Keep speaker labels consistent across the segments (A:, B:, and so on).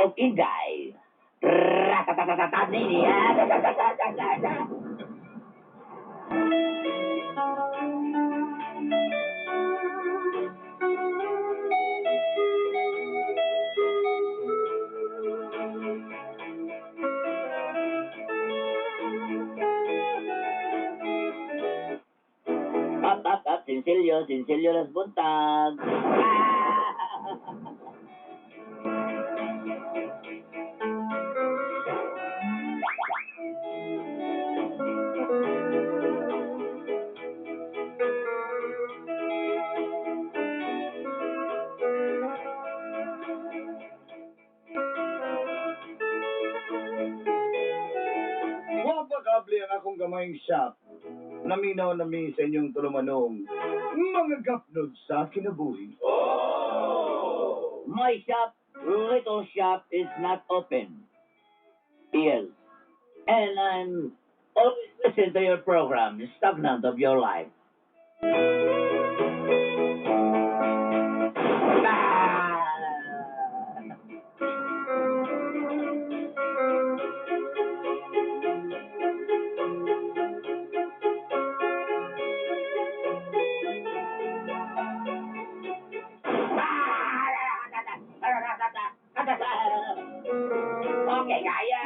A: of Inday. Ratatatata nini. Up, up, up, sinsilyo, sinsilyo las buntag.
B: Wa pa kaabli ang akong gamayng shop. Naminaw nami sa inyong tulumanong mga gapnod sa kinabuhi.
A: My shop, little shop, is not open. Yes. And I'm always listen to your program, Stagnant of Your Life. Ah! Okay, kaya.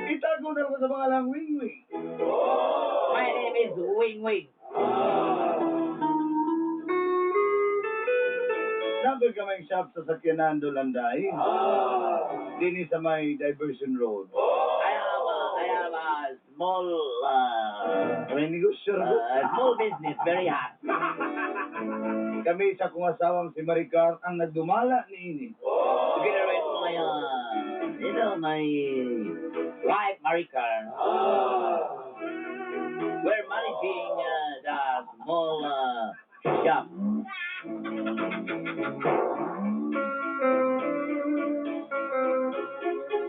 B: Itago na ko sa pangalang Wingwing.
A: My name is Wing Wing.
B: Nakoy gamayng shop sa sakyanan Dolanday. Dini sa may Diversion Road.
A: I have a small
B: May negosyo ra.
A: small business, very hot.
B: Kami sa akong asawang si Maricar ang nagdumala niini.
A: Together with my my wife Maricar, we're managing the small shop.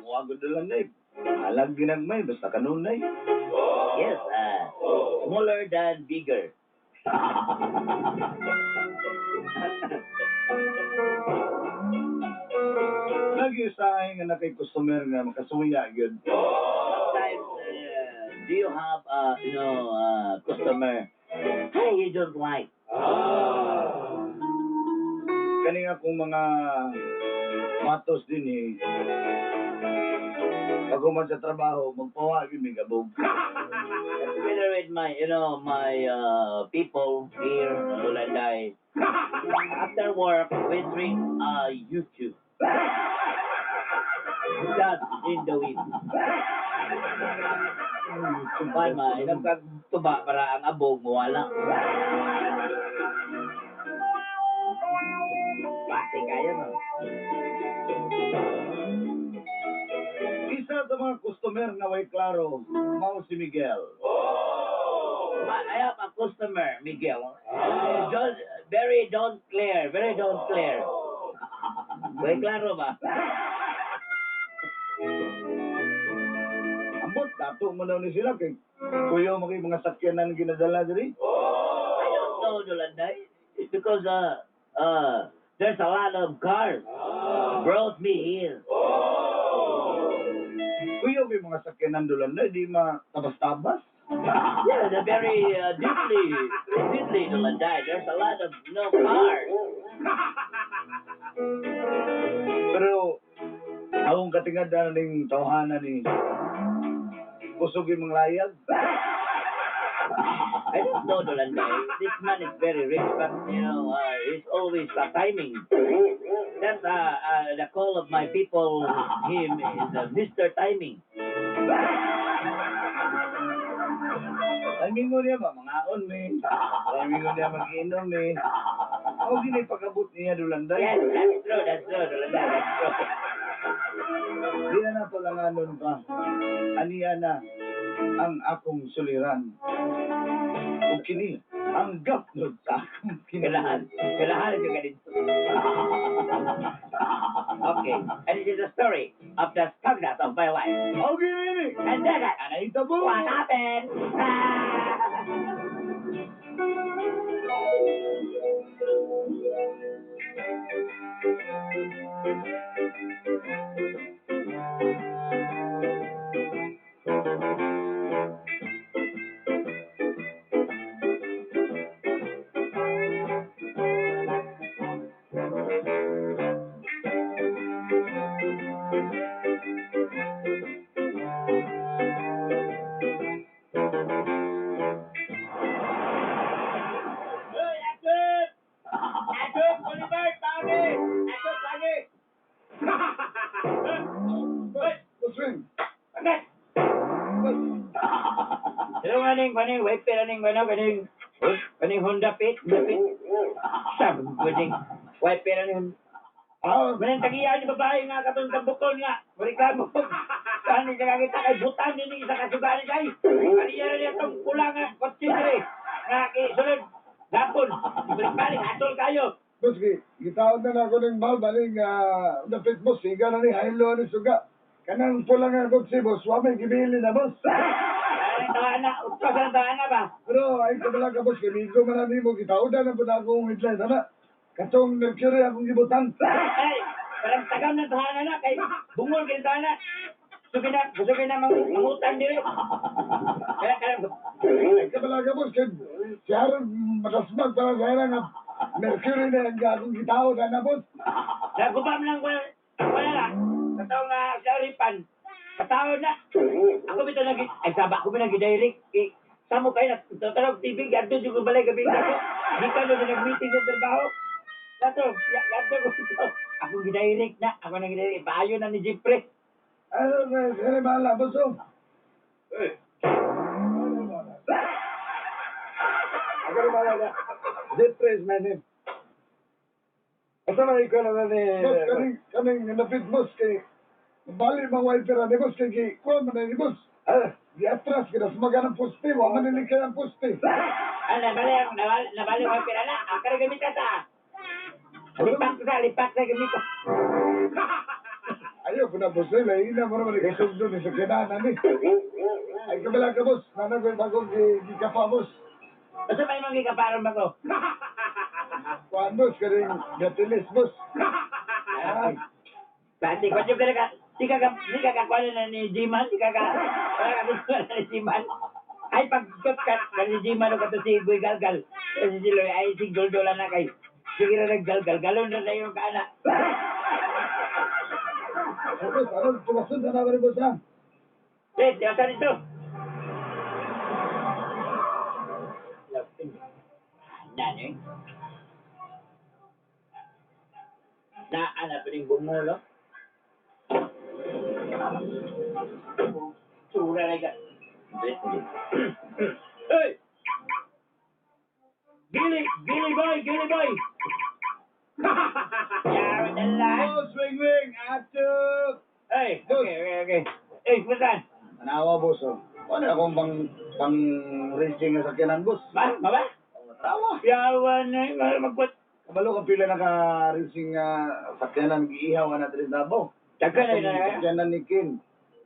B: Muagod Dolanday. Halag ginagmay basta kanunay.
A: Yes, smaller than bigger.
B: Lagi usahay nga nakay customer nga makasuya gyud.
A: Sometimes, do you have customer? Hey, you don't like.
B: Kani nga akong mga matos din eh. Pag human sa trabaho, magpawa gyud mi gabog.
A: Together with my people here in Ulanday. After work, we drink YouTube. Shot in the wind. Kuan ma, inom kag tuba para ang abog mawala. Pati kayo, no?
B: Isa sa mga customer nga way klaro, mao si Miguel.
A: I have a customer, Miguel. Don't, very don't clear, very don't clear. May klaro ba?
B: Ambot, dato man daw ni sila kay kuyo mo kay mga sakyanan ginadala diri.
A: I don't know, Dolanday. It's because there's a lot of cars brought me here.
B: Kuyo kay mga sakyanan Dolanday, di ma tabas-tabas.
A: Yeah, they're very deeply, deeply, Dolanday. There's a lot of no cars.
B: Pero akong katingad na ning tawhana ni kusog yung mga layag.
A: I don't know, Dolanday. This man is very rich, but he's always timing. That's the call of my people. Him is Mr. Timing.
B: Timing mo niya ba? Mangaon mi. Timing mo niya mag-inom mi. Ako gini pag-abot niya Dolanday.
A: Yes, that's true. That's true, Dolanday. That's true.
B: Di na nato langanon pa. Aniya na ang akong suliran. Ug kini ang gapnod sa akong
A: Kailangan,
B: kinabuhi.
A: Kailangan yung ganito. Okay, and this is the story of the stagnant of my life.
B: Okay, ini.
A: And then,
B: Anay tabo.
A: what happened? Ah! Kaning kaning wiper aning ano kaning kaning Honda Fit, Honda Fit. Sabi ko kaning wiper aning
B: Ah,
A: Manang tagiya ni babae nga katong tambukon nga. Reklamo. Saan ni nakakita kay butan din isa kasugaan ni kay. Kaniya na niya tong pula nga kotse dire. Nga ki sulod gapon. Balik-balik hatol kayo.
C: Boss, gitawag na na ako ng mahal, baling dapit boss, siga na ni Hailo ni Suga. Kanang pula nga kotse, boss, wa may gibili na, boss.
A: Ay, tawa na, utros ang tawa na ba?
C: Pero ay kabala ka, boss, kamigo man na nimo, gitawag na po na akong headlight, ana. Katong Mercury akong gibutan.
A: Ay, parang tagam ng tahanan na kay bungol kay tahanan. Gusto kina mangutang dire. Kaya kaya
C: Ay kabala ka, boss, kay si Harold madasmag para sa ira nga Mercury na ang akong gitawag na, boss.
A: Nagubam lang wala wala na. Katong sa ripan. Katao na. Ako bitaw nag ay saba ko binang gidirect kay samo kay na tanog TV gadto jud ko balay gabi ko. Gikan na nag-meeting sa trabaho. Dato, ya gadto ko. Ako gidirect na, ako nang gidirect paayo na ni Jeffrey.
C: Ay, ay, bahala, boss, oh.
B: Eh,
C: Ako rin bahala na.
B: Jeffrey is my name. Asa man ikaw na ni...
C: Boss, kaning napit, boss, kay bali mga wiper ni boss, kay kuha man na ni boss.
B: Ah,
C: Di atras, kaya sumaga ng poste, wa man nili kaya ang poste.
A: Ah, nabali ang nabali nabali ko pera na. Ang kare gamita ta. Lipak sa gamita.
C: Ayaw ko na, boss, eh, lahi na mo naman ikasugdo ni sa kinana ni. Ay, kabala ka, boss, nanag ko'y bagong gikapa, boss.
A: Basta may mga gikaparon ba ko?
C: Kuhaan, boss, kaning gatilis, boss.
A: Ah, Pati ko juga ka di ka kuha na ni Jiman, di ka ka wala ka kuha na ni Jiman. Ay pagkot ka ka ni Jiman o kato si Boy Galgal. Si Siloy ay si Goldola na kay. Sige ra naggalgal galon ra dayon ka ana.
C: Ay, boss, aron, tumasun na naman ni boss, ha?
A: Eh, di asa dito. Nani? Na ana pa ning bumulo. Tsura na ka. Hey! Gili, gili boy, gili boy. Yawa dala.
B: Boss, wing wing, atuk!
A: Hey, okay. Hey, kumusta?
B: Manawa, boss, oh. Ano akong pang racing nga sakyanan, boss?
A: Ba? Ba ba?
B: Tawa.
A: Yawa na, magkwat.
B: Kabalo ka pila naka racing nga sakyanan giihaw na diri sa Davao.
A: Daghan na
B: Katong
A: na.
B: sakyanan ni Kim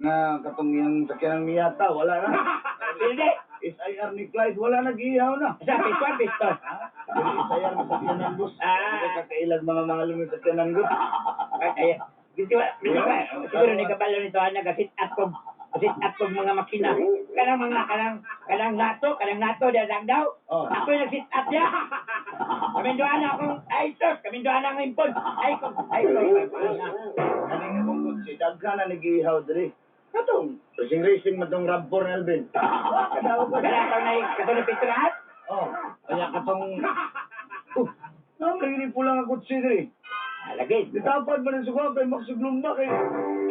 B: nga katong iyang sakyanan Miata wala na.
A: Hindi.
B: SIR ni Clyde wala na giihaw na.
A: Sa pisto, pisto.
B: Dili SIR nga sakyanan, boss.
A: Ah.
B: Hindi ka kailag mga mahal mo sakyanan ko.
A: Ay, ay, di ba, siguro ni kabalo nito, ana, sit up kog, sit up kog mga makina. Kanang mga, kanang nato, diyan lang daw.
B: Oh.
A: Ako yung nag-sit up niya. Kaming duha na akong, ay, sus, kaming duha na ang impon. Ay, kong, ay, kong, ay, kong,
B: Kaning akong kotse daghan na nagiihaw diri. Katong racing racing man tong RAV4 ni Alvin. Wa ka daw ko.
A: Kana atong na, katong na pitrahat.
B: Oh, kaya katong Oh, nang rin pula nga kotse diri.
A: Alagay.
B: Ditapad man rin suka kay magsuglumba kay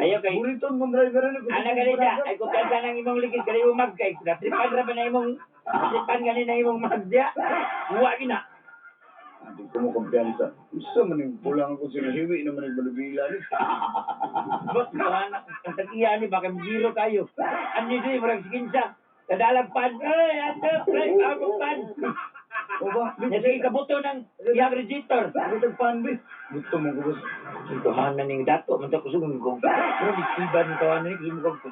A: Ayaw kay,
B: Buriton mong driver ni
A: ana ganita, ay kung kansa ng imong ligid, kani imong mag, kay, natripan ra ba na imong, natripan gani na imong mag diya. Wa gina.
B: Hindi ko mo kumpiyansa. Unsa man yung pula nga kotse nga hiwi naman yung balubila ni.
A: Bot, ang tag-iya ni, baka magiro kayo. Ano yun, murag sikinsa. Kadalag pan, ay, ate, pre, ako pan.
B: O ba?
A: Nasa kabuto ng iyang register.
B: Bakit ang pan bis? Gusto mo ko boss.
A: Tuhan na ning dato, man ko sugong kong. Pero iba ni tawanan ni kusog ko.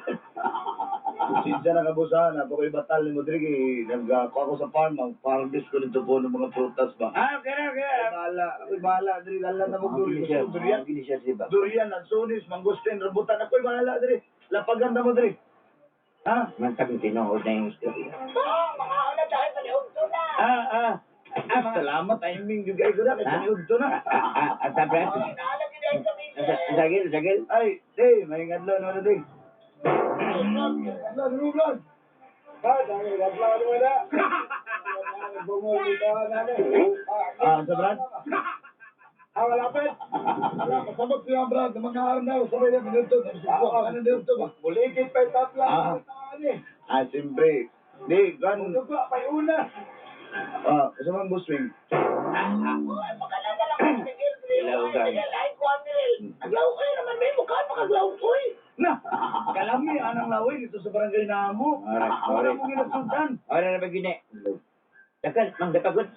B: Pasensya na ka boss ha, napakoy batal ni mo diri kay nag-ako ako sa farm, ang farm ko dito po ng mga prutas ba.
A: Ah, okay na, okay
B: Ay
A: na.
B: bahala, ako'y bahala diri lala na mo durian. Durian,
A: Gini siya, diba?
B: durian, lansones, mangosteen, rambutan, ako'y bahala diri. Lapagan na mo diri. Ha?
A: Mantag yung tinuod na yung istorya.
D: Oh, mga una dahil paniudto na.
A: Ah, ah. Ah, mga...
B: Salamat timing jud kay ko na kay
A: Ha?
B: paniudto na.
A: Ah, ah, ah, sa Brad?
D: Oh, naalagi dahil kami
A: Sa sagil, sagil.
B: Ay, day, may ngadlaw na day.
C: Adlaw, ni Brad.
B: Ah, sa Brad?
C: Ah, wala pa. Wala, pasabot siya, Brad. Mga araw na, sabay na, minuto. Ano dito ba?
B: Buligid pa tapla.
C: Ah.
B: Ah, siyempre. Di, kan.
C: Dugo pay una.
B: Ah, sa man boss wing.
D: Oy, makalala lang ko si Gil.
A: Hello, guys.
D: Ay, kuwan nil. Naglaw kayo naman may mukha makaglaw ko eh.
B: Na, kalami anang laway dito sa barangay namo.
A: Alright,
B: Wala
A: alright.
B: mo ginasudan.
A: Ora na ba gini? Dagan, mang dapagod.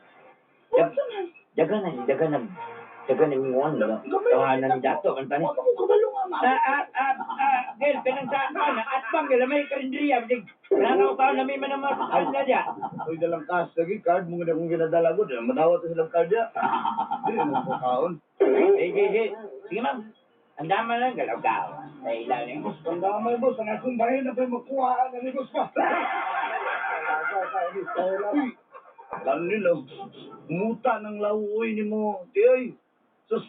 D: Unsa man?
A: Dagan na, dagan na. Dagan na minguan ba? Tawanan ni Dato, man tani.
D: Wa ka mo kabalo nga ma.
A: Gil, pinang sa ana, at bang, gil, may karindriya, bidig. Nangaw ka, nami man ang mga pagkain na diya.
B: Uy, dalang cash lagi card mo gina kung ginadala ko. Di na madawat na silang card ya. Di na ko kaon.
A: Eh, sige, sige. Sige, ma'am. Ang dama lang, galaw ka. Ay, ilan eh.
C: Ang damay boss, ang akong bahin na pa'y makuhaan na ni boss ba?
B: Uy, alam nila. Muta ng lawuoy ni mo. Tiyoy. Sus.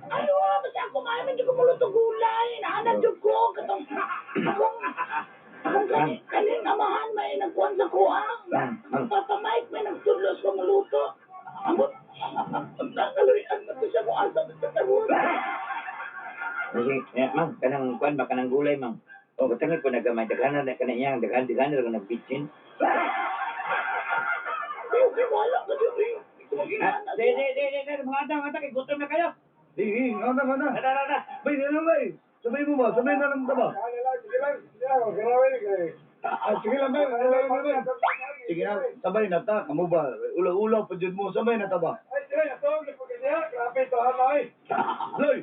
D: Ay, wa basta ako maayo man jud ko muluto gulay. Naanad jud ko katong akong akong kanin kanin amahan may nagkuan sa kuha.
A: Ma'am, ma'am.
D: Papa Mike may nagtudlos ko muluto. Ambot ang nangaloy-an na to siya kung asa na sa tawon.
A: Sige, eh, ma'am, kanang kuan ba kanang gulay, ma'am. O, katangit ko nagamay, daghanan na kanang iyang, daghan, daghan na lang nagbitsin.
D: Ay, okay, wala ka jud eh. Hindi ko
A: Ah,
D: maginana.
A: di, di, di, di, di, mga atang, atang, gutom na kayo.
B: Di, nga na, nga na.
A: Tara, tara, tara.
B: Bay, di na bay. Sabay mo ba? Sabay na lang ka ba?
C: Sige lang, sige lang, grabe kay. Ah, sige lang, bay, sige lang, bay.
B: Sige na, sabay na ta. Kamu ba? Ulaw-ulaw pa dyan mo. Sabay na ta ba?
C: Ay, sige, ato, nagpagkanya, grabe to ha, ay.
B: Loy,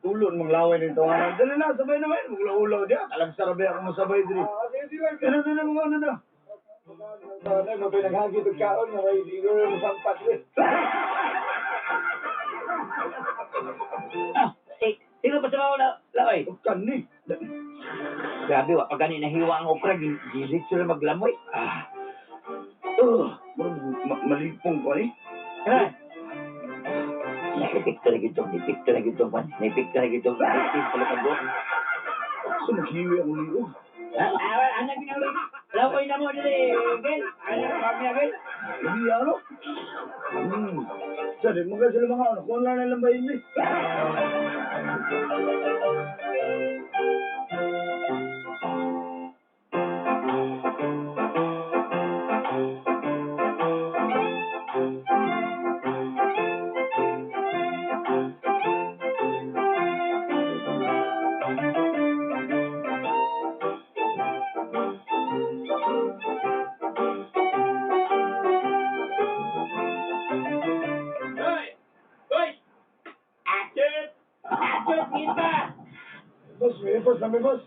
B: tulon mong laway ng tawanan. Dali na, sabay na bay. Ulaw-ulaw diya. Alam sa rabi ako masabay diri.
C: Ah, sige, sige lang.
B: Dali na, dali na, mga ano na.
C: Ano, mapinaghagi itong kaon nga may hindi ko masampas eh.
A: Ah, eh, sino pa sa mga laway?
B: Kani.
A: Grabe, wa pa gani nahiwa ang okra, gilit sila maglamoy.
B: Ah. Malipong ko eh.
A: Ha? Naipik talaga itong, naipik talaga itong, man. Naipik talaga itong, naipik talaga itong.
B: So, maghiwi ang liog.
A: Ha? Ah, anak ginawin. Laway na mo dili, Gil. Anak kami na, Gil.
B: Hindi ano? Sorry, mga sila mga ano. Kung na lang ba yun eh.
A: Hoy! Hoy! Action! Action, kita!
C: Boss, may boss na may boss.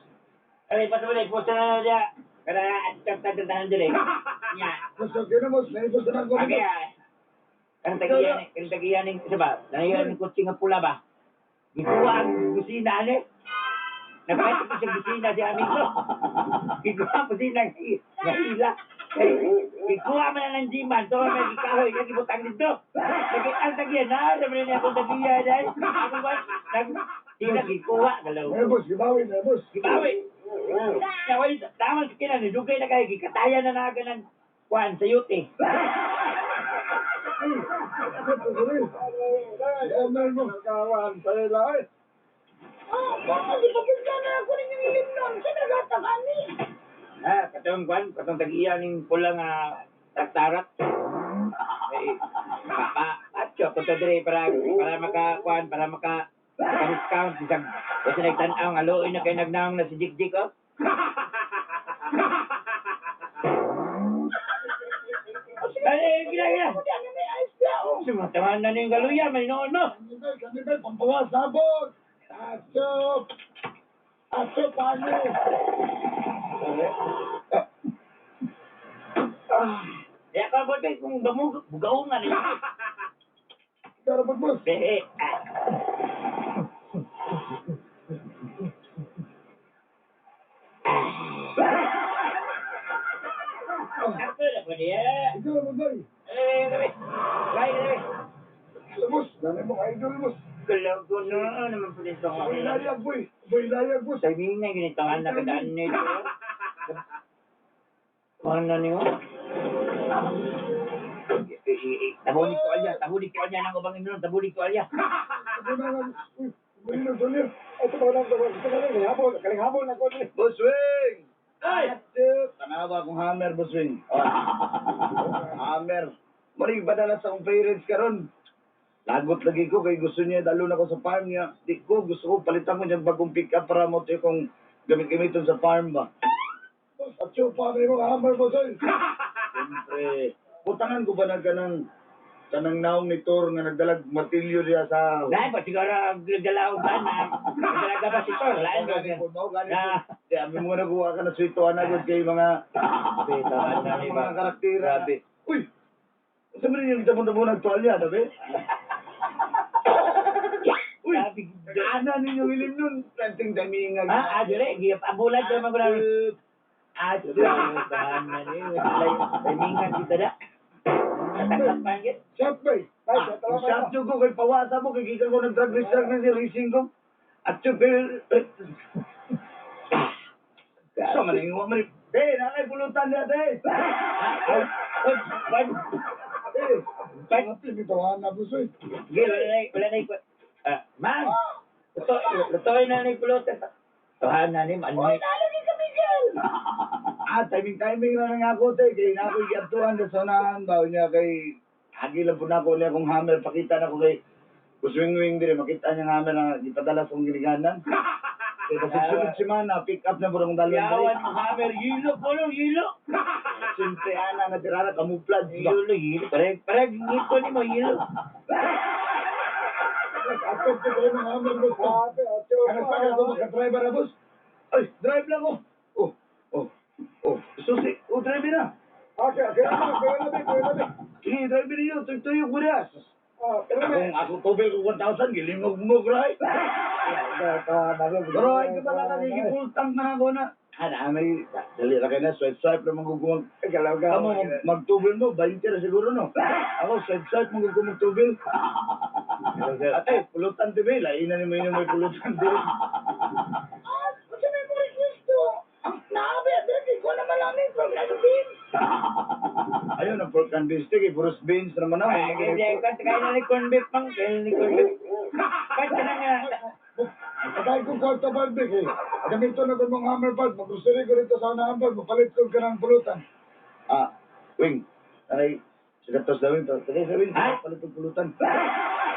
A: Ay, pasabalik, pusa na na diya. Kada at tatantanan dili. Nya.
C: Boss, okay na boss, may boss na ako.
A: Okay, ah. Kanang tagiyan ni, isa ba? Nanayan ni kutsi nga pula ba? Gikuha ang kusina, ane. Nagpahit ko sa kusina si amigo. Gikuha ang kusina, nga hila. Gikuha man na ng diman, to may gikahoy, nga gibutang dito. Lagi ang tagiyan, na, naman niya akong tagiyan, ay. Ako ba? Nag, di na gikuha, galaw.
C: May boss, gibawi na boss.
A: Gibawi. Naway, tama sa kinan, dugay na kayo, gikatayan na naga ng kuan sa yute.
D: Oh, baka di pa na ako ninyong ilimnon. Sa nagatag ani.
A: Ah, katong kuan, katong tag-iya ning pula nga traktarat. Eh, pa atyo ko to diri para para maka kuan, para maka maka discount bisag kasi nagtan-aw nga luoy na kay nagnaong na si Jik-Jik oh. Ay, gila gila.
D: Ako di ano may ice na oh.
A: Sumataman na ning galuya, may noon mo.
C: Kanibay, pampawas, sabog! Atsop! Atsop, ano?
A: Ya ka boy, kung damog bugaungan ni.
C: Pero pag boss,
A: Eh, ah. Ako na po niya.
C: ikaw na boy.
A: Eh, gabi. Gay, gabi.
C: Boss, nanay mo idol, boss.
A: Galaw ko na naman po dito.
C: Boy layag, boy. Boy layag, boss.
A: Sabihin na ganito ang nakadaan nito. Ano niyo? Tabulig ko alya, tabulig ko alya nang ubang imnon, tabulig ko alya.
C: Ito na lang. Uy, boy na dolir. Ito ba lang, ito ba lang, kaling habol na ko.
B: Boss Wing!
A: Ay!
B: Atsip! Tanawa akong hammer, Boss Wing. Oh. Hammer. Mali padala sa akong parents karon. Lagot lagi ko kay gusto niya dalo na ko sa farm niya. Di ko gusto ko palitan ko niyang bagong pick up para mo to kung gamit-gamiton sa farm ba.
C: Boss, at yung pa mo hammer, boss, oy.
B: Siyempre, butangan ko ba na kanang kanang naong ni Thor nga nagdalag martilyo diya sa
A: Lain pa siguro ang nagdala og ban. Nagdala ba si Tor? Lain ba?
B: Gani po, mao gani po.
A: Ah.
B: Di, abi mo nakuha ka na swituan na gud kay mga
A: Grabe,
B: mga karaktera.
A: Grabe.
B: Uy! Sa man yung tabon-tabon nagtuwalya, dabi? Uy!
A: Grabe.
B: Ana ninyong ilim nun. Planting dami nga.
A: Ah, ah, dire, giabulan ko man gud. Ah, timingan kita da. Tatakapan gid.
C: Shot, bay. Bay, shot
B: Ang
C: lang
B: shot ko kay pawasa mo kay gikan ko nag drag race drag race racing ko. At yun kay Sa man yung man. Eh, na kay pulutan niya te.
A: Oy, ban.
C: Eh,
A: Ban.
C: bitawahan na, boss, oy.
A: Gil, wala na Ah, ma'am. Luto, lutoy na ni pulutan. Tuhan na ni ano
D: Oy,
A: ni.
D: nalo ni ka, Miguel!
B: Ah, timing timing na lang ako te kay na ako giadtuan sa unahan ba niya kay agi lang po na ako niya akong hammer pakita na ko kay Kuswing-wing dire makita niya ang hammer na gipadala sa akong giliganan. Kay kasi sunod semana pick up na burong dalon
A: Yawan
B: diri.
A: mo hammer, yilo ko lo, yilo.
B: Siyempre ana na tirara camouflage ba.
A: Yilo, yilo. Pare, pare ngipon ni mo yilo.
C: Atop ko kayo mga hammer, boss. Kanang sa ako magka-driver na, boss.
B: Ay, drive lang ko. Oh, oh, oh. Susi, oh, drive na.
C: Okay, okay na, kaya na, bay, kaya na, bay.
B: Sige, drive niyo. Tuyo-tuyo ko na.
C: Ah, pero may...
B: Akong ako tubig ko 1,000, gilingog mo, right? Pero ay ka pala ka, full tank na ako na. Ana, may, dali ra kayo na, swipe swipe lang maguguwag. Kamu, magtubil mo, 20 na siguro, no? Ako, swipe swipe, maguguwag magtubil. Ate, pulutan di ba? Lainan ni mo yun may pulutan di.
D: Ah, unsa may mo request to? Ang naabi, adre, ko naman lang ni from Nalubin.
B: Ayun, ang pork and beef steak, eh, puros beans naman ako.
A: Ay, kaya kaya na ni corn beef pang, kaya na ni corn beef. Kahit ka na nga.
C: Patay kong kwarta balbik eh. Gamito na ko mong hammer pad. Maggrocery ko rito sa unahan pad. Mapalit ko ka ng pulutan.
B: Ah, wing. Ay, sa gatos daw yun. Tagay sa wing,
A: Ha?
B: palit og pulutan.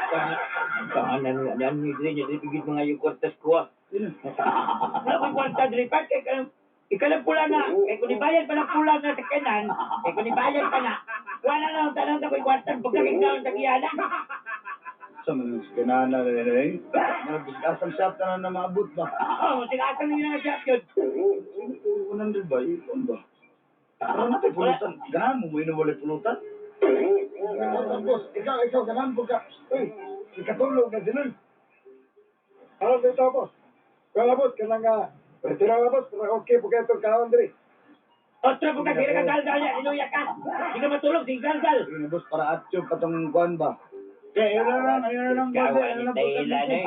A: Kaan na ni ni diri niya diri pigid mga yung kwartas ko ah. Wala ko'y kwarta diri pa kay kanang ikalang pula na kay kun ibayad pa na pula na sa kanan, kay kun ibayad pa na. Wala na ang tanan sa ko'y kwarta pagkakig na ang tagiyana.
B: Sa mga kinana na rin eh. Asang shop na na maabot ba?
A: Oh, sigasan ninyo na siya yun.
B: 100 ba? Ipon ba? Pero natin pulutan. Ganahan mo mo yun wala pulutan?
C: Ikaw, boss. Ikaw, ikaw, ganahan po ka. Uy, ikatulog na sila. Ano dito, boss? Kaya, boss, kanang nga. Retira na, boss. Pero okay po kayo itong kaon diri.
A: Otro po ka sira ka galgal ya, inuya ka. Di ka matulog, di galgal.
B: Sige na boss, para atyo patong kuan ba? Kaya ayun na lang, ayun na lang boss.
A: Kawan
B: Ayun na
A: ni
B: lang
A: Tayla na eh.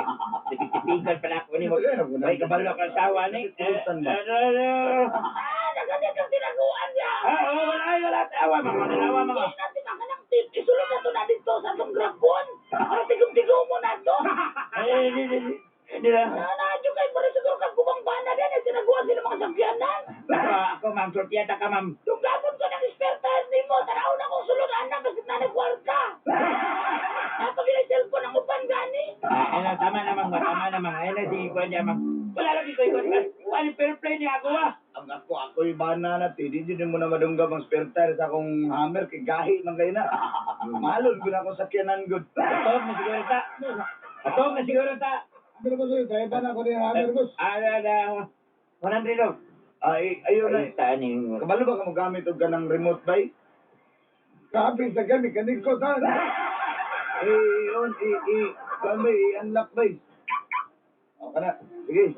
A: Tipik-tipikan pa na ako ni mo. May kabalo ka sawa ni.
B: Pulutan ba?
D: Ah, nagani kang tinaguan niya.
A: Ah, oh, wala, wala, tawa, mga dalawa, mga.
D: Hindi natin ang kanang tip. Isulod na to na dito sa atong grabon. Para tigom-tigom mo na to.
A: Ay, di, di, di. Di na.
D: Ah, naadyo kay pare siguro kag gubang bana din ay tinaguan sila mga sakyanan.
A: Ako, ako, ma'am, sortiyata ka, ma'am.
D: Dunggamon ko ng spare tire nimo. Tanaw na kong sulod anak kasi na nagkwarta. Napagilay cellphone ang uban gani.
A: Ah, ano, tama na, ma'am, tama na, ma'am. Ayun na, sige, kuha niya, ma'am. Wala lagi ko ikot. Wala fair play niya ako, ah.
B: Ang ako, ako'y banana, ti. Di dyan mo na madunggam ang spare tire sa akong hammer, kay gahi man kayo na. Malon ko na akong sakyanan, good.
A: Atog na siguro ta. Atog na siguro ta.
C: Ano ba, boss? Dahil ba na ako ni hammer, boss?
A: Ah, ah, ah, 100 oh.
B: Ay, ayun na.
A: Ay, saan yung...
B: Kabalo ba ka mo gamit og kanang remote bay?
C: Kahabi sa gami, kanig ko saan.
B: Eh, on, eh, eh, kuan bay, i-unlock bay. O kana, sige.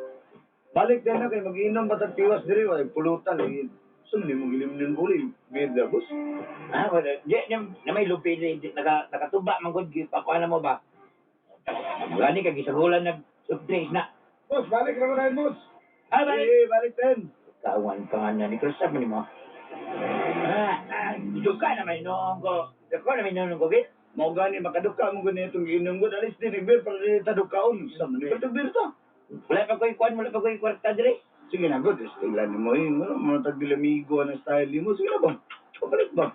B: Balik din na kay mag-inom batag tiwas diri way pulutan lagi. So man mo gilim nin buli, bida boss.
A: Ah, wala. Di, di, na may lupi, di, di, naka, nakatuba, man gud, pakuha na mo ba? Wala ni, kagisagulan nag soft drinks na.
C: Boss, balik na ko na yun, boss.
A: Ah, balik.
B: Eh, balik din.
A: Kawan pa nga na ni Chris, sabi ni mo. Ah, ah, duka na may noong ko. Duka na may noong ko, git.
B: Mao gani makaduka mo gani itong giinom gud alis din nagbir para dili ta dukaon. Sa man ni beer ta.
A: Wala pa ko'y kuwan, wala pa ko'y kwarta dire.
B: Sige na, good. Style lang mo eh. Wala mo tagbilamigo na style mo. Sige na ba? Papalit ba?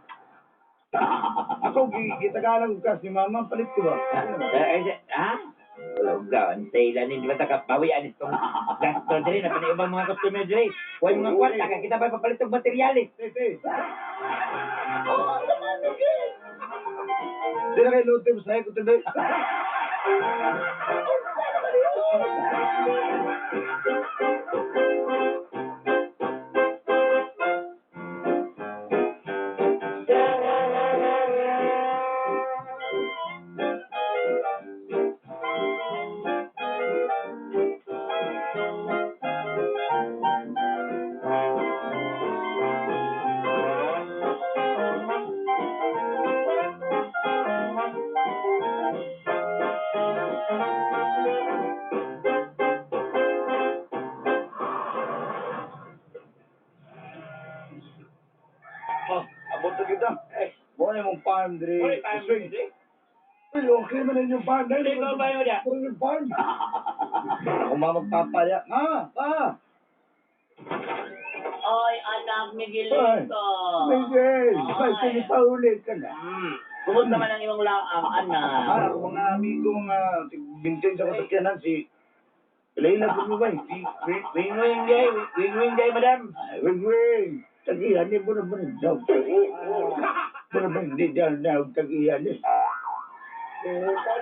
B: Ako, gitagalan ko kasi mama, palit ko ba?
A: Eh, ha? Wala ka, antay lang di ba takapawian itong gasto diri na panay ibang mga customer diri. Huwag mga kwarta, kaya kita ba papalit og materyales?
B: Tete,
D: Oh, sa mga Miguel.
B: di na kayo lote mo sa ko, tebe.
D: Unsa naman yun?
B: Oh, abot na kita.
A: Eh,
B: Mo na mong farm, dre.
A: wala pa
B: Swing.
A: diri.
C: Uy, okay man ang inyong farm.
A: Hindi ko ba yun, ah?
C: Puro yung farm.
B: Ako mamagpapaya. Ah, ah.
E: Oy, anak Miguelito.
B: Miguel,
E: Ay.
B: sige pa ulit ka na.
E: Kumusta man ang imong laang, anak?
B: Ah, ako mga amigo nga bintin sa kasakyanan si Leila po mo ba?
A: Wing wing day, wing wing day, madam.
B: Ay, wing wing. Tagihan ni mo naman daw. Mo naman hindi dyan na tagihan ni.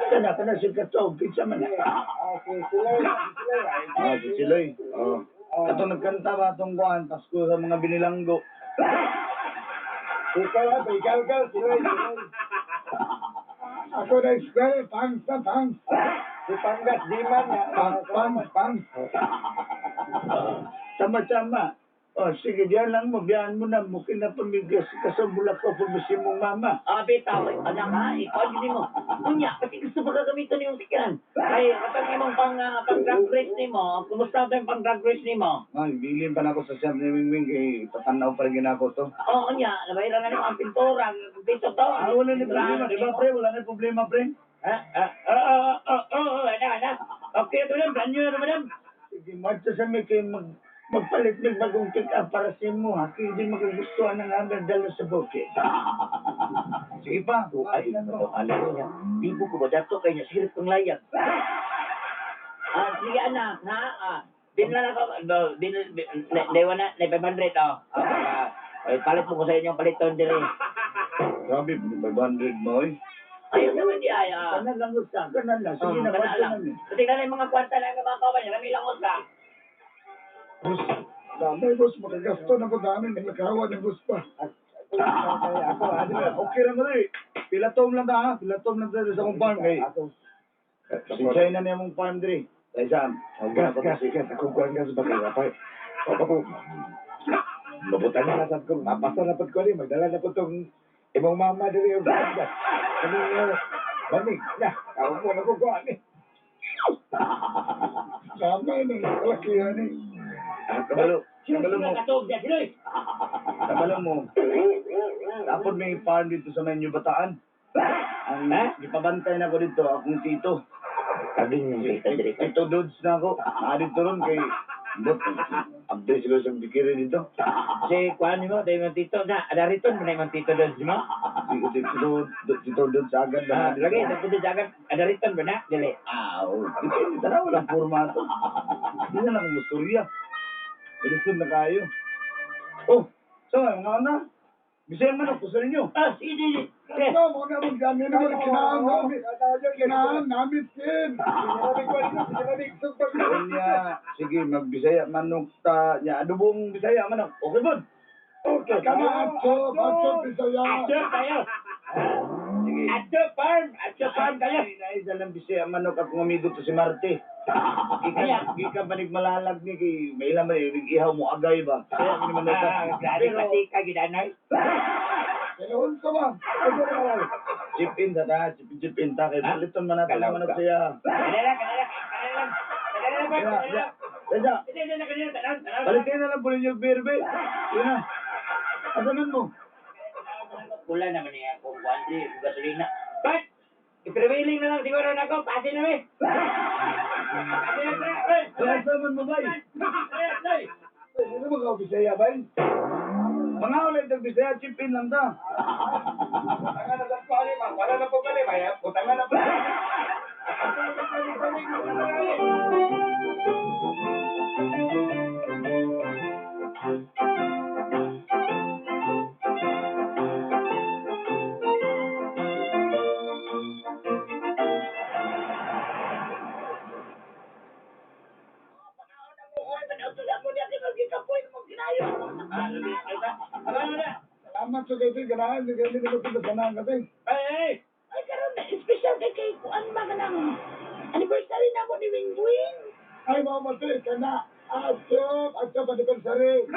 B: Kana kana si Katog, kinsa man.
C: Ah, si Siloy, si Siloy. Ay,
B: Ah, si Siloy. Oh. Kato nagkanta ba atong kuan Pasko sa mga binilanggo.
C: Ikaw, ah, ikaw, ikaw, Siloy, Siloy. Ako na square, pangs na pangs. Si Panggas, di man. Pang, pang, pang.
B: Tama-tama. Oh, sige, diyan lang mo, biyahan mo na, mukin na pamiglas ka sa bulak ko, pumisi mong mama.
E: Ah, bitaw, anak ha, ikaw gid mo. Unya, kasi gusto ba gagamiton niyong sikyan?
A: Ay, katong imong pang ah, pang drag race nimo, kumusta ba yung pang drag race nimo?
B: Ay, bilin pa na ako sa siyam ni Wing Wing, kay patanaw pa rin ako to.
E: Oo, unya, nabayaran na nimo ang pintura, dito to.
B: Ah, wala na problema, di ba pre? Wala na problema, pre.
A: Ah, ah, oh, oh, oh, oh, oh, ana, ana. Okay na to, madam. Brand new na to, madam.
B: Sige, marcha sa may kay magpalit ng bagong pick up para sa imo, ha? Kaya hindi makagustuhan ng aming dala sa bukid. Sige pa,
A: Ay,
B: kailan mo.
A: alam mo niya. Bibo ko ba dato kay niya sirip kang layag.
E: Ah, sige anak, ha? Ah,
A: Binla na ko, bin, bin, na, na, na 500 oh. Ah, ay, palit mo ko sa inyong paliton diri.
B: Grabe, 500 mo eh.
E: ayun naman di ay, ah.
B: Kana lang usa, kana lang. Sige na,
E: Kana
B: kwarta
E: lang.
B: na ni.
E: Kasi na yung mga kwarta lang ng mga kawan, rami lang usa.
C: Boss, dami, boss. Makagasto na po dami. May nakawa ng boss pa.
B: Ako, okay ra mo diri. Pilatom lang ta ha, pilatom lang ta sa akong farm kay. Sinsay na niya mong farm diri. Kay Sam,
C: Gas, gas, gas. Ako kuhan gas ba kayo? Apay. Papa ko. Mabutan na nasad ko. Mapasa na po ko rin. Magdala na po tong imong mama diri yung gas. Kani manig na. Ako mo na ko kuhan eh.
B: Tama
C: na kalakihan eh.
B: Ah, kabalo. Kabalo mo.
A: Katog diyan, Siloy.
B: Kabalo mo. Tapos may farm dito sa Manyo Bataan. Ang gipabantay na ko dito akong tito.
A: Kaging yung kita diri.
B: Tito Dudes na ako. Naa dito ron kay Bot. Abdul siguro sa bikiri dito.
A: Si kuan nimo dai man tito na, adariton man imong tito doon mo.
B: Si Tito Tito Dudes agad
A: Ah,
B: ba?
A: lagi dito di jagat adariton ba na dili.
B: Ah, oh. Depende tanaw walang formato. Hindi na lang musturya. Ilisod na kayo. Oh, so mga ana. Bisaya man ako sa inyo.
A: Ah, sige sige. Sige.
C: Ano, mga naman kami naman, kinaan namin. Kinaan namin, Sin.
B: Unya, sige magbisaya manok ta nya adobong Bisaya manok. Okay bon.
C: Okay, kana atso, atso, Bisaya.
A: Adto kayo.
B: Sige.
A: Adto farm, adto farm kayo.
B: Ay, naisa lang Bisaya manok akong amigo to si Marte. Gikan gikan panig malalag ni kay may ilan man eh, ihaw mo agay ba. Kaya ni manok.
A: Ah, grabe
B: Pero
A: pati ka gidanay.
C: Pero unsa ba?
B: chip in ta ta, chip in chip in ta kay
A: Ha?
B: paliton man nato
A: Kalaw
B: ng manok
A: ka.
B: siya.
A: Kanila, kanila, kanila lang. Kanila lang,
B: Ya,
A: kanila
B: ya.
A: lang.
B: Kaya,
A: Hindi, hindi, kanila, tanan, tanan.
B: balikin na lang po ninyo beer, be. Yun na. Asaman mo?
A: Pula naman niya kung kuan di gasolina. But iprevailing na lang siguro na ako, pasi na mi. Pasi na, pre. Oy,
B: Asaman mo, bay?
A: oy, oy.
B: Ano ba ka Bisaya ba? Mga ulay tag Bisaya, chip in lang ta.
C: Putangan na sa pali, ma. Wala na po pali, ma. Putangan na po.
A: Ah, lagi. Ay ba? Ano na?
B: Salamat sa kayo, ganahan. Hindi kami naman ito ganahan natin.
A: Ay, ay!
D: Ay, karon special kay kay kuan ba ka ng anniversary na mo ni Wing Wing.
C: Ay, mga mati, kana. Atop, atop, anniversary.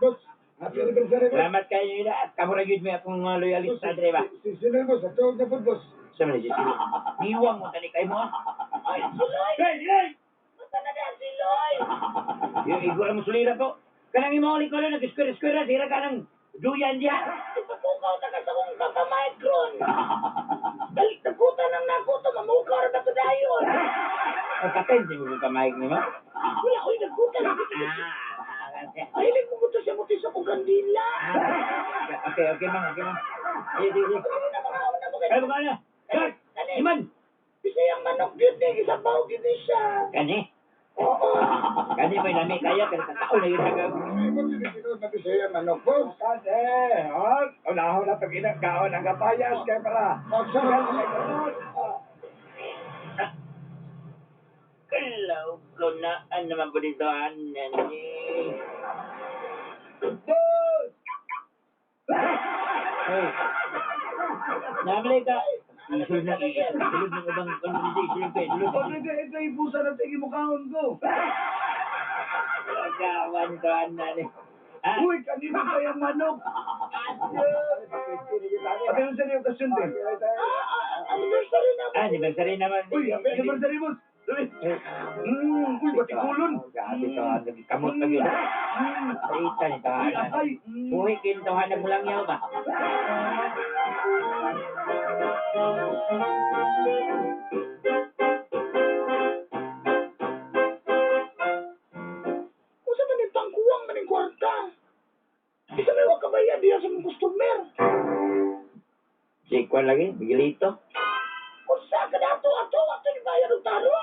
C: Boss, happy anniversary, boss.
A: Salamat kayo nila at kamo ra gyud may akong mga loyalista dire ba.
C: Si Sinoy, boss, atop na po, boss.
A: Sa man si Silo. Niwang mo tani kay mo.
D: Ay, si Loy!
A: Hey, hey!
D: Basta na diyan si Loy!
A: Yung igura mo sulira po. Kanang imo ulit ko lang nag-square-square sira ka ng duyan diya.
D: Ipapukaw ta ka sa kong papamicron. Dali, nagkuta ng nakuto, mamukaw ra ba ko dayon?
A: Pagkatin, di mo ka mic ni mo.
D: Wala, oy, nagkuta.
A: Ah,
D: Ay, hilig mo ko to siya mo sa kong kandila.
A: Ah, okay, okay, ma'am, okay, ma'am. Sige, sige, sige.
D: Ano na mga una mo kay
A: Ay, baka na. Cut! Iman!
D: Bisayang manok yun eh, isabaw yun eh siya.
A: Kani?
D: Oo.
A: Kani may lami kaya, pero tao na yun nag...
C: Ay, boss, sinisigaw na Bisaya, manok, boss. Kasi, oh, unahon na itong inagkaon ang kapayas, kaya para.
A: Kalaw ko na, ano naman po dito, ano ni...
C: Boss!
A: Hey. Namali ka. Isulod na, isulod ng ubang konfidensya, isulod ka, isulod.
B: O, ito, ito yung pusa na tingin mukhaon ko.
A: Pagkawan to, ano ni. Ah,
B: Uy, kanino pa yung manok? Pati yung sa okasyon din.
D: Ah, anniversary na mo.
A: ah, anniversary naman.
B: Uy, happy anniversary, boss. Uy, batikulon.
A: Grabe to, kamot na yun. Salita ni
B: Uy,
A: tahanan.
B: atay.
A: Buhi kintahanan mo lang yaw ba?
D: Kung sa man yung pangkuwang man yung kwarta. Isa may wag kabayan diya sa mga customer.
A: Si Kwan lagi, bigilito.
D: Kung sa ka dato, ato, ato ni bayad og taro.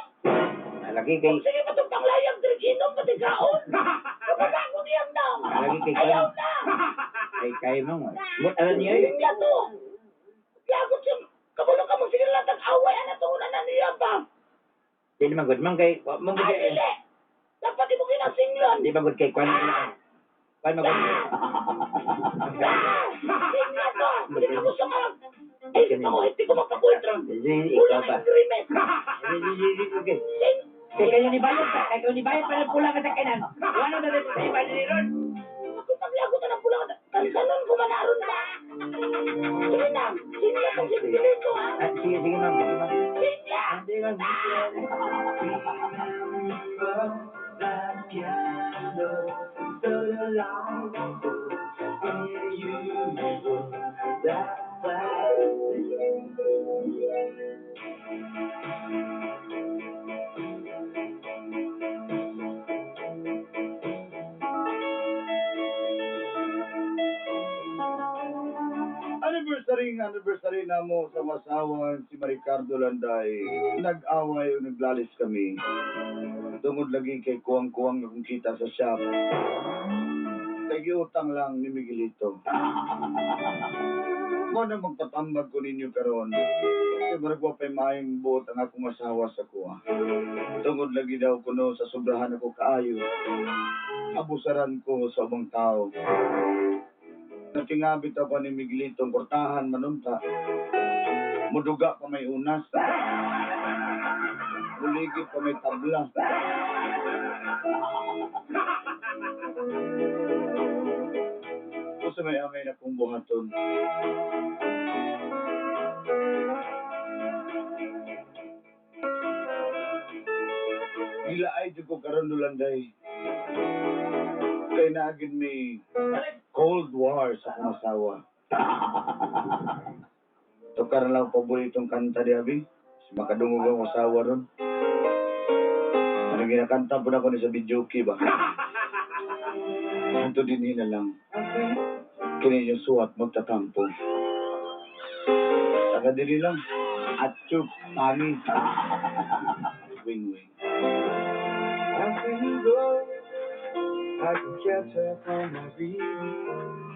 A: Lagi kay
D: Kung sige pa itong panglayang diriginom, pati kaon. Kapagago niyang nam.
A: Lagi kay Kwan.
D: Ayaw na.
A: Kay kay mo. Mut alam niyo eh.
D: Hiling niya to. Lagot siya. Kabalo ka mo, sige lang away ana to una na niya ba?
A: Di naman good man kay wa man gud
D: Ay,
A: kay
D: dili. Dapat di mo kinasinglon.
A: di man good kay Kwan. Kwan man good.
D: Ah! Singla to. Hindi ka gusto nga. Ay, ako, hindi ko mapakwentro.
A: Di ikaw
D: Kulang
A: ba?
D: ang agreement.
A: Di di di di okay.
D: Sing.
A: Kay kayo ni bayad pa, kay kayo ni bayad pa ng pula ka sa kanan. Wala na rin sa iba ni Ron.
D: Ako paglagot na ng pulang. Kansanon ko manaron na. Sige na. Singla tong singlin ko, ha?
A: Ah, sige sige ma'am, sige ma'am.
D: Singla!
A: Hindi ma'am.
B: Anniversary nga anniversary na mo sa masawan si Maricardo Landay. Nag-away o naglalis kami. Tungod lagi kay kuwang-kuwang akong kita sa shop. Kay giutang lang ni Miguelito. Mo na magpatambag ko ninyo karon. Kay murag wa pa'y maayong buot ang akong asawa sa kuha. Tungod lagi daw kuno sa sobrahan ako kaayo. Abusaran ko sa ubang tao. Natingabit ako ni Miguelito ang kortahan manunta. Muduga pa may unas. Muligi pa may tabla. Usa may amay na kong buhaton. Gilaay jud ko karon dulanday. Kay naagid may Cold War sa akong asawa. Tukar lang ang paboritong kanta di abi. Si makadungog ang asawa ron. Ano ginakanta po na ko ni sa videoke ba? Hanto din na lang. Kini yung suwat magtatampo. Taga diri lang. Atsup, pangis. Wing wing.
C: I'm single. I can catch up on my reading.